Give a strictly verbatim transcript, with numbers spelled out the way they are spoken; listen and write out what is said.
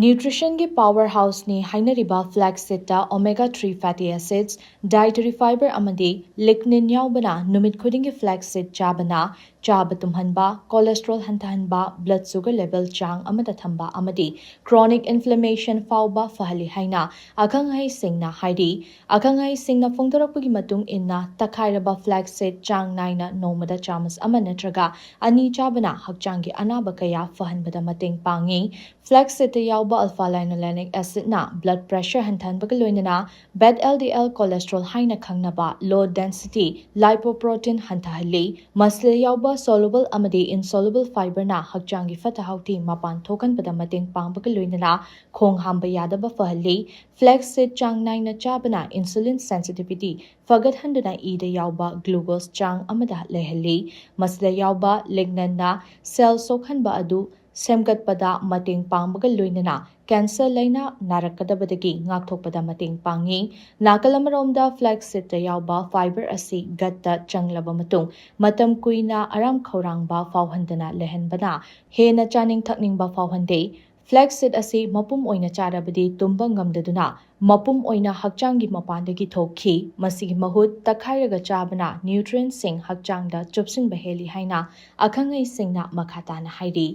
Nutritionꯒꯤ power houseꯅꯤ ꯍꯥꯏꯅꯔꯤꯕ flaxseedꯇ omega three fatty acids, dietary fiber ꯑꯃꯗꯤ lignin ꯌꯥꯎꯕꯅ ꯅꯨꯃꯤꯠ ꯈꯨꯗꯤꯡꯒꯤ flaxseed ꯆꯥꯕꯅ ꯆꯥꯕ ꯇꯨꯝꯍꯟꯕ, cholesterol ꯍꯟꯊꯍꯟꯕ, blood sugar level ꯆꯥꯡ ꯑꯃꯗ ꯊꯝꯕ ꯑꯃꯗꯤ chronic inflammation ꯐꯥꯎꯕ ꯐꯍꯜꯂꯤ ꯍꯥꯏꯅ ꯑꯈꯪ ꯑꯍꯩꯁꯤꯡꯅ ꯍꯥꯏꯔꯤ꯫ ꯑꯈꯪ ꯑꯍꯩꯁꯤꯡꯅ ꯐꯣꯡꯗꯣꯔꯛꯄꯒꯤ ꯃꯇꯨꯡ ꯏꯟꯅ, ꯇꯛꯈꯥꯏꯔꯕ flaxseed ꯆꯥꯡ ꯅꯥꯏꯅ ꯅꯣꯡꯃꯗ ꯆꯥꯃꯁ ꯑꯃ ꯅꯠꯇ꯭ꯔꯒ ꯑꯅꯤ ꯆꯥꯕꯅ ꯍꯛꯆꯥꯡꯒꯤ ꯑꯅꯥꯕ ꯀꯌꯥ ꯐꯍꯟꯕꯗ ꯃꯇꯦꯡ ꯄꯥꯡꯉꯤ꯫ Flaxseedꯇ ꯌꯥꯎꯕ alpha linolenic acidꯅ blood pressure ꯍꯟꯊꯍꯟꯕꯒ ꯂꯣꯏꯅꯅ bad L D L cholesterol ꯍꯥꯏꯅ ꯈꯪꯅꯕ low density lipoprotein ꯍꯟꯊꯍꯜꯂꯤ꯫ ꯃꯁꯤꯗ ꯌꯥꯎꯕ soluble ꯑꯃꯗꯤ insoluble fiberꯅ ꯍꯛꯆꯥꯡꯒꯤ ꯐꯠꯇ ꯍꯥꯎꯊꯤ ꯃꯄꯥꯟ ꯊꯣꯛꯍꯟꯕꯗ ꯃꯇꯦꯡ ꯄꯥꯡꯕꯒ ꯂꯣꯏꯅꯅ ꯈꯣꯡ ꯍꯥꯝꯕ ꯌꯥꯗꯕ ꯐꯍꯜꯂꯤ꯫ Flaxseed ꯆꯥꯡ ꯅꯥꯏꯅ ꯆꯥꯕꯅ insulin sensitivity ꯐꯒꯠꯍꯟꯗꯨꯅ ꯏꯗ ꯌꯥꯎꯕ glucose ꯆꯥꯡ ꯑꯃꯗ ꯂꯩꯍꯜꯂꯤ꯫ ꯃꯁꯤꯗ ꯌꯥꯎꯕ ligninꯅ cell ꯁꯣꯛꯍꯟꯕ ꯑꯗꯨ ꯁꯦꯝꯒꯠꯄꯗ ꯃꯇꯦꯡ ꯄꯥꯡꯕꯒ ꯂꯣꯏꯅꯅ cancer ꯂꯥꯏꯅꯥ ꯅꯥꯔꯛꯀꯗꯕꯗꯒꯤ ꯉꯥꯛꯊꯣꯛꯄꯗ ꯃꯇꯦꯡ ꯄꯥꯡꯉꯤ꯫ ꯅꯥꯀꯜ ꯑꯃꯔꯣꯝꯗ flaxseedꯇ ꯌꯥꯎꯕ fiber ꯑꯁꯤ gutꯇ ꯆꯪꯂꯕ ꯃꯇꯨꯡ ꯃꯇꯝ ꯀꯨꯏꯅ ꯑꯔꯥꯝ ꯈꯧꯔꯥꯡꯕ ꯐꯥꯎꯍꯟꯗꯅ ꯂꯩꯍꯟꯕꯅ ꯍꯦꯟꯅ ꯆꯥꯅꯤꯡ ꯊꯛꯅꯤꯡꯕ ꯐꯥꯎꯍꯟꯗꯦ꯫ Flaxseed ꯑꯁꯤ ꯃꯄꯨꯝ ꯑꯣꯏꯅ ꯆꯥꯔꯕꯗꯤ ꯇꯨꯝꯕ ꯉꯝꯗꯗꯨꯅ ꯃꯄꯨꯝ ꯑꯣꯏꯅ ꯍꯛꯆꯥꯡꯒꯤ ꯃꯄꯥꯟꯗꯒꯤ ꯊꯣꯛꯈꯤ꯫ ꯃꯁꯤꯒꯤ ꯃꯍꯨꯠ ꯇꯛꯈꯥꯏꯔꯒ ꯆꯥꯕꯅ nutrientꯁꯤꯡ ꯍꯛꯆꯥꯡꯗ ꯆꯨꯞꯁꯤꯟꯕ ꯍꯦꯜꯂꯤ ꯍꯥꯏꯅ ꯑꯈꯪ ꯑꯍꯩꯁꯤꯡꯅ ꯃꯈꯥ ꯇꯥꯅ ꯍꯥꯏꯔꯤ꯫